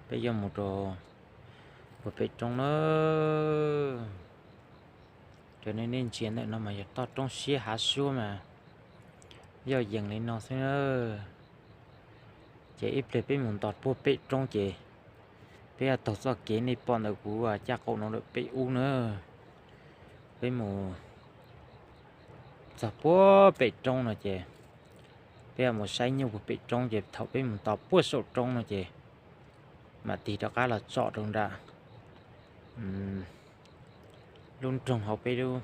Peb yuav mus rau puag pem roob na. Raws li nej ntsia ntawm no mas yog toj roob siab hav suab mas yoj yees li no xwb na. Ces ib pliag peb mus ntos puag pem roob ces peb yuav taug txoj kev nej pom ntawm kuv caj qaum no lawm pem ub na. Peb mus txog puag pem roob no ces peb yuav mus saib nyuj puag pem roob ces thaum peb mus ntos puag saum roob no ces mam tig rov qab los tsom rau nram lub nroog hauv peb lub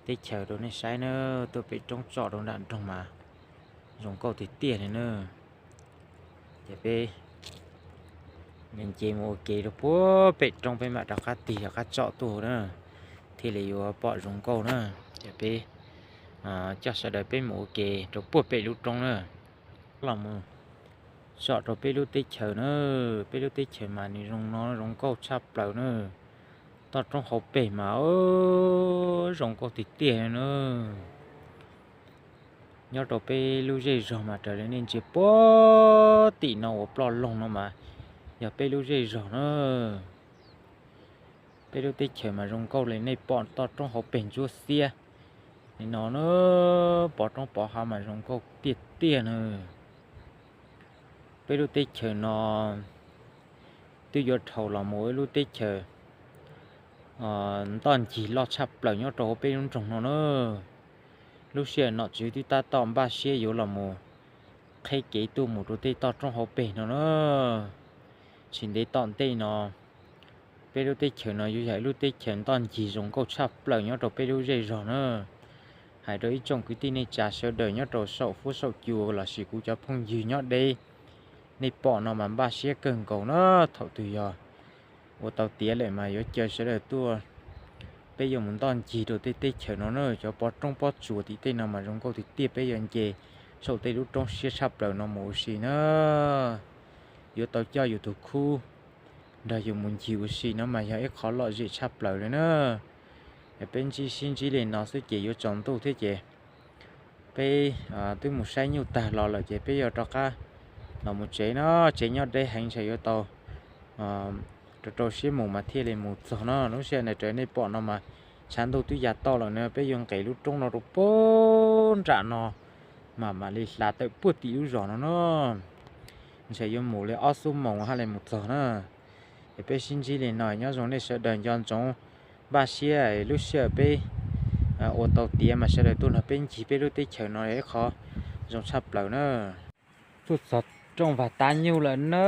teb chaws rau nej saib na. Tuaj pem roob tsom rau nram nroog mas zoo nkauj tiag tiag li na. Ces peb nce mus ua ke rau puag pem roob peb mam rov qab tig rov qab tsom tuaj na, thiaj li yuav pom zoo nkauj na. Ces peb coj sawv daws peb mus ua ke rau puag pem lub roob na. Los mus tsom rau peb lub teb chaws na. Peb lub teb chaws mas nws zoo no zoo nkauj tshaj plaws na. Toj roob hauv pes mas zoo nkauj tiag tiag na. Nyob rau peb lub zej zog mas raws li nej ntsia puag tim no uas ploj loog no mas yog peb lub zej zog na. Peb lub teb chaws mas zoo nkauj li nej pom toj roob hauv pes ntsuab xiab li no na, pov roob pov hav mas zoo nkauj tiag tiag na. Peb lub teb chaws no twb yuav dhau los mus ib lub teb chaws ntoj ncig loj tshaj plaws nyob rau hauv peb lub nroog no na. Lub sij hawm nom tswv twb tab tom npaj siab yuav los mus qheb kev tuaj mus rau tej toj roob hauv pes no na. Tsis ntev tom ntej no peb lub teb chaws no yuav yog ib lub teb chaws ntoj ncig zoo nkauj tshaj plaws nyob rau peb lub zej zog na. Hais rau ib tsoom kwv tij neej tsa sawv daws nyob rau saum huab saum cua lossis kuv cov phooj ywg nyob deb, nej pom no mas npaj siab kawg nkaus na. Thaum twg yog ua tau tiav lawm mas yuav caw sawv daws tuaj, peb yuav mus ntoj ncig rau tej teb chaws no na. Cov pov roob pob tsuas tim tej no mas zoo nkauj tiag tiag, peb yuav nce saum tej lub roob siab tshaj plaws no mus ua si na. Yuav tau coj yus tus khub nrog yus mus ncig ua si no mas yog ib qho lom zem tshaj plaws li na. Es peb ntsib sib ntsib li no xwb ces yuav tsaus ntuj thiab ces peb twb mus saib nyuj tag los lawm ces peb yuav rov qab los mus tsev no. Tsev nyob deb heev ntshe yuav tau rau rau siab mus mas thiaj li mus txog no. Lub sij hawm no raws nej pom no mas tshav ntuj twb ya toj lawm na. Peb yuav nqes lub roob no rau puag nram no mas mam li hla tawm puag tim lub zos no na. Ntshe yuav mus li ob xuab moos haj li mus txog na. Es peb sib ntsib li no, nyob zoo nej sawv daws nco ntsoov npaj siab, lub sij hawm peb ua tau tiav mas sawv daws tuaj nrog peb ncig peb lub teb chaws no ib qho zoo tshaj plaws na. Tuaj txog rooj Vaj Tab Nyuj lawm na.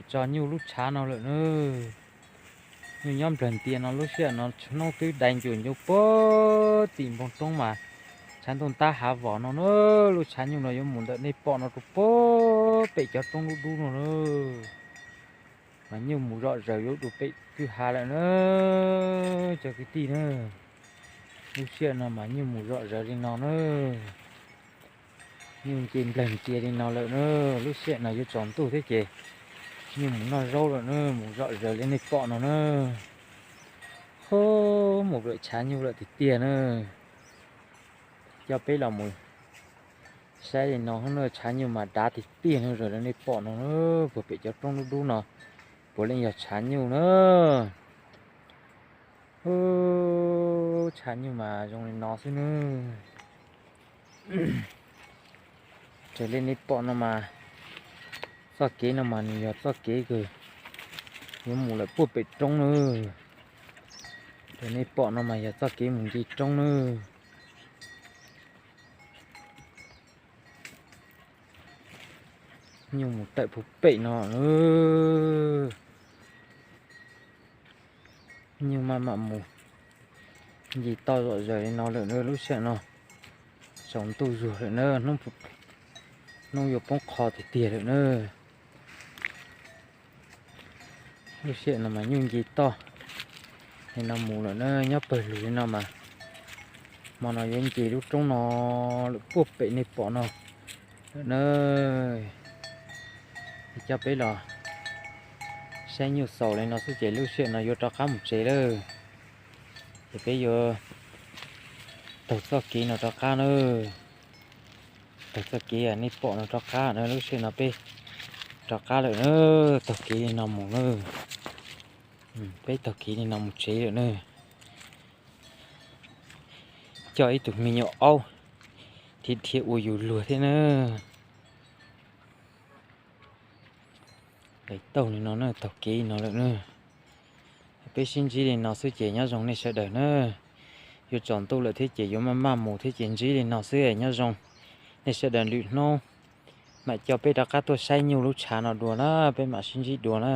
Tso nyuj lub tshav no lawm na. Nyuj nyob nplawg ntias no, lub sij hawm no hnub twb dai ncuas ncuav puag tim npoo roob mas tshav ntuj ntab hav vos no na. Lub tshav nyuj no yuav mus ntawm nej pom no rau puag pem cov roob dub dub no na. Mas nyuj mus zom zaws yuav rau pem kwj ha lawm na cov kwv tij na. Lub sij hawm no mas nyuj mus zom zaws li no na. Nyuj nce nplawg ntias li no lawm na. Lub sij hawm no yuav tsaus ntuj thiab ces nyuj mus noj zaub lawm na, mus zom zaws li nej pom no na. Ho mus lawm tshav nyuj lawm tiag tiag na. Coj peb los mus saib li no na, tshav nyuj mas dav tiag tiag na, zoo li nej pom no na, puag pem cov roob dub dub no puav leej yog tshav nyuj na. Tshav nyuj mas zoo li no xwb na. Raws li nej pom no mas txoj kev no mas nws yog txoj kev kws yuav mus lawm puag pem roob na. Raws nej pom no mas yog txoj kev mus nce roob na. Nyuj mus tawm puag pem no. Nyuj maj mam mus nce toj zom zaws li no lawm na. Lub sij hawm no tsaus ntuj zuag lawm na, hnub yuav poob qho tiag tiag lawm na. Lub sij hawm no mas nyuj nce toj li no mus lawm na, nyob pawg lug li no mas hmo no yuav nce lub roob no lawm puag pem nej pom no lawm na. Coj peb los saib nyuj xaus li no xwb ces lub sij hawm no yuav rov qab mus tsev lawm. Ces peb yuav taug txoj kev no rov qab na. Taug txoj kev nej pom no rov qab na. Lub sij hawm no peb rov qab lawm na, taug kev li no mus na. Peb taug kev li no mus tsev lawm na. Coj ib tug me nyuam aub dhia dhia ua yus luag thiab na. Lawv taug li no na, taug kev li no lawm na. Peb sib ntsib li no xwb ces nyob zoo nej sawv daws na. Yuav tsaus ntuj lawm thiab ces yuav maj maj mus thiab ces ntsib li no xwb nyob zoo nej sawv daws. Lwm hnub mam coj peb rov qab tuaj saib nyuj lub tshav no dua na, peb mam sib ntsib dua na.